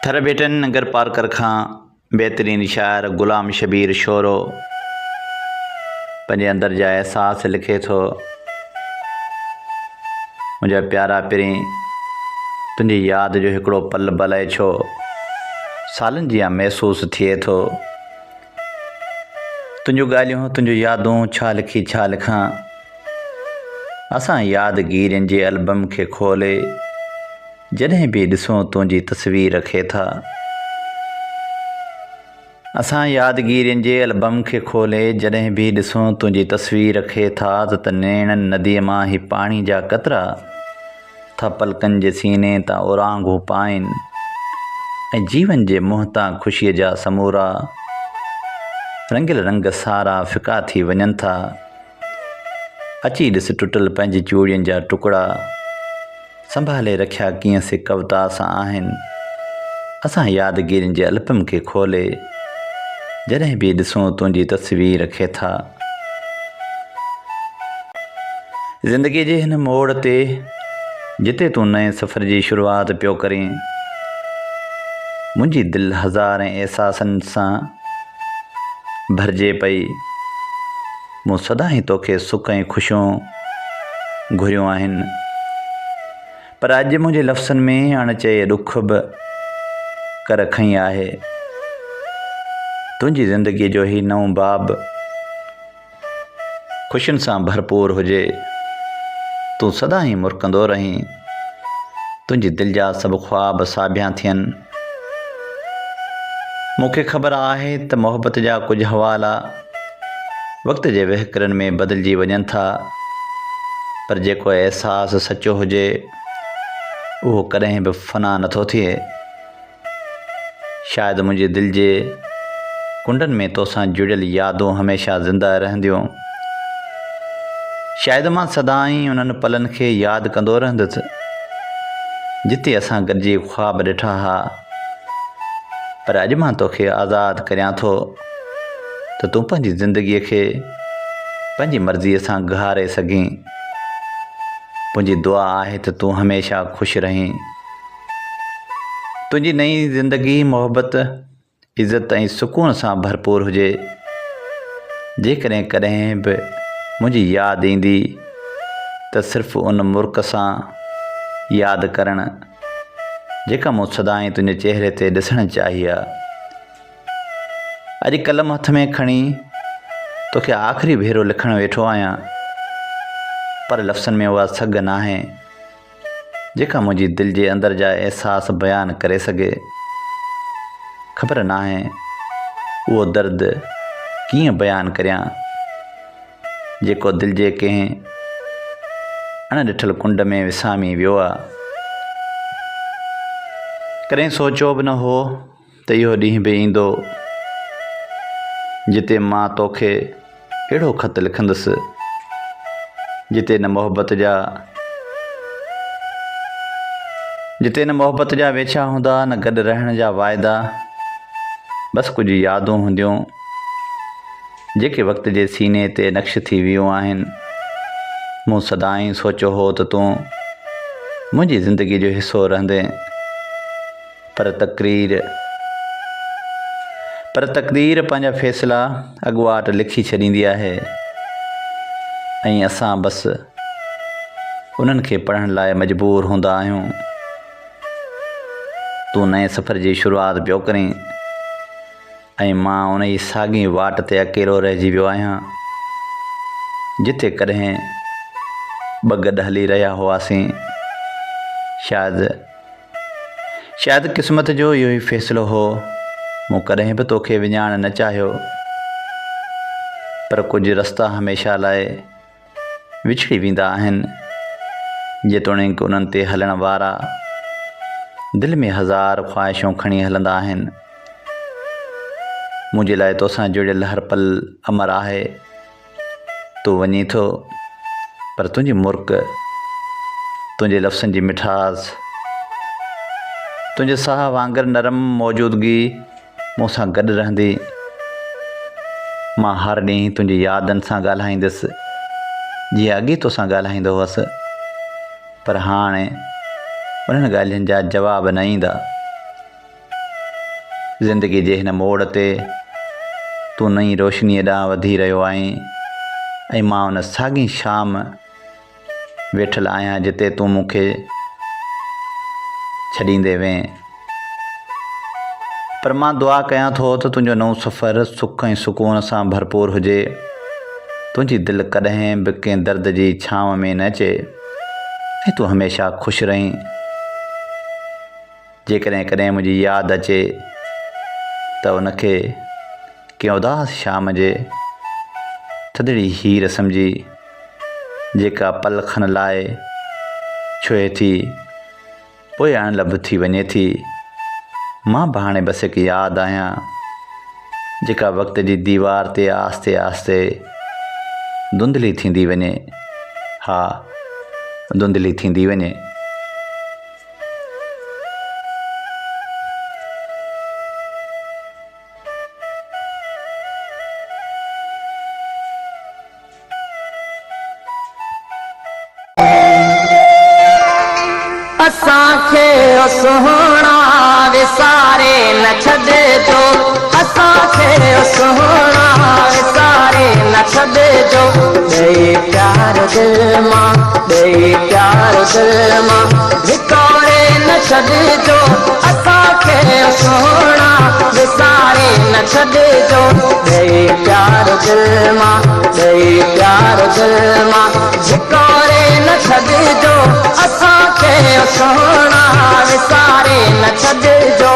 ٿر ڀيٽن ننگر پارڪر کان بهترين شاعر غلام شبير شورو پنهنجي اندر جا احساس لکي ٿو. منهنجا پيارا پرين تنهنجي ياد جو هڪڙو پل به الائي ڇو سالن جيان محسوس ٿئي ٿو. تنهنجون ڳالهيون تنهنجون يادون ڇا لکي ڇا لکان. اسان يادگيرين جي البم کي کولي جڏهن به ڏسون تنهنجي تصوير کي ٿا. اسان يادگيرين جي البم کي کولي جڏهن به ڏسون تنهنجي تصوير کي ٿا ته نيڻن نديء مان هي پاڻي جا قطرا ٿا پلڪن جي سيني تان اورانگهون پائين ۽ جيون جي منهن تان خوشيء جا سمورا رنگيل رنگ سارا ڦڪا ٿي وڃن ٿا. اچي ڏس ٽٽل پنهنجي چوڙين جا ٽڪڙا سنڀالي رکيا ڪيئن سي ڪوتا سان آهن اسان يادگيرين جي البم کي کولي جڏهن به ڏسون تنهنجي تصوير کي ٿا زندگي جي هن موڙ تي جتي تون نئين سفر جي شروعات پيو ڪرين منهنجي دل هزارين احساسن سان ڀرجي پئي. مون سدائين توکي سک ۽ خوشيون گهريون آهن، پر اڄ منهنجي لفظن ۾ اڻ چئي ڏک به ڪر کنئي آهي. تنهنجي زندگيء جو هي نئون باب خوشين سان ڀرپور هجي. تون سدائين مرڪندو رهين. تنهنجي دل جا سڀ خواب ساڀيان ٿين. مون کي خبر آهي ته محبت جا ڪجهه حوالا وقت جي وهڪرن ۾ بدلجي وڃن ٿا، پر جيڪو احساس سچو هجي، اهو ڪڏهن به فنا نٿو ٿئي. شايد منهنجي دل جي ڪنڊن ۾ توسان جڙيل يادون هميشه زنده رهنديون. شايد مان سدائين انهن پلن کي ياد ڪندو رهندس، جتي اسان گڏجي خواب ڏٺا ها. پر اڄ مان توکي آزاد ڪريان ٿو ته تون پنهنجي زندگيء کي پنهنجي مرضيء سان گهاري سگهين. منهنجي دعا آهي ته تون هميشه خوش رهين. تنهنجي نئين زندگي محبت، عزت ۽ سڪون سان ڀرپور هجي. جيڪڏهن ڪڏهن به منهنجي ياد ايندي ته صرف ان مرڪ سان ياد ڪرڻ جيڪا مون سدائين تنهنجي چهري تي ڏسڻ چاهي ها. اڄ قلم هٿ ۾ کڻي توکي آخري ڀيرو لکڻ ويٺو آهيان پر لفظن ۾ اها سگهه ناهي. جيڪا منهنجي دل جي اندر جا احساس بيان ڪري سگهي. خبر ناهي اهو درد ڪيئن بيان ڪريان، جيڪو دل جي ڪنهن اڻ ڏٺل ڪنڊ ۾ وسامي ويو آ. ڪڏهن سوچيو به نه هو ته اهو ڏينهن به ايندو، جتي مان توکي اهڙو خط لکندس، جتي نه محبت جا جتي نه محبت جا ويڇا هوندا، نه گڏ رهڻ جا واعدا، بس ڪجهه يادون هونديون، جيڪي وقت جي سيني تي نقش ٿي ويون آهن. مون سدائين سوچيو هو ته تون منهنجي زندگيء جو حصو رهندين. پر تقرير پر تقدير پنهنجا فيصلا اڳواٽ لکي ڇڏيندي آهي ۽ اسان بس انهن کي پڙهڻ لاء مجبور هوندا آهيون. تون نئين سفر جي شروعات پيو ڪرين ۽ مان انهي ساڳي واٽ تي اڪيلو رهجي ويو آهيان جتي ڪڏهن ٻه گڏ هلي رهيا هئاسين. شايد شايد قسمت جو اهو ئي فيصلو هو. مون ڪڏهن به توکي وڃائڻ نه چاهيو. پر ڪجهه رستا هميشه لاء وڇڙي ويندا آهن. جيتوڻيڪ انهن تي هلڻ وارا دل ۾ هزار خواهشون کڻي هلندا آهن. منهنجي لاء توسان جڙيل هر پل امر آهي. تون وڃين ٿو پر تنهنجي مرڪ، تنهنجي لفظن جي مٺاس، تنهنجي ساهه وانگر نرم موجودگي مون سان گڏ رهندي. مان هر ڏينهن تنهنجي يادن سان ڳالهائيندس، جيئن اڳي توسان ڳالهائيندو هئس، پر هاڻي انهن ڳالهين جا جواب نه ايندا. زندگي جي هن موڙ تي تون نئين روشنيء ڏانهن وڌي رهيو آهين ۽ مان ان ساڳي شام ويٺل آهيان جتي تون مون کي ڇڏيندي وئين. پر مان دعا ڪيان ٿو ته تنهنجو نئون سفر سک ۽ سڪون سان ڀرپور هجي. تنهنجي دل ڪڏهن به ڪنهن درد جي ڇانو ۾ نه اچي ۽ تون هميشه خوش رهين. جيڪڏهن ڪڏهن منهنجي ياد اچي ته ان کي ڪنهن اداس شام جي ٿڌڙي هير سمجهي جيڪا پل کن لاء ڇهي ٿي پوء اڻ لڀ ٿي وڃي ٿي. مان به هاڻي بس هڪ ياد آهيان جيڪا وقت جي ديوار تي آهستي آهستي ڌنڌلي ٿيندي وڃي. ها ڌنڌلي ٿيندي وڃي. اسان کي او سهڻا وساري نه ڇڏجو اسان کي او سهڻا وساري نه ڇڏجو ڏئي پيار دل مان ڏئي پيار دل مان وڪوڙي نه ڇڏجو اسان کي او سهڻا وساري نه ڇڏجو ڏئي پيار دل مان ڏئي پيار دل مان وڪوڙي نه ڇڏجو اسان کي او سهڻا وساري نه ڇڏجو.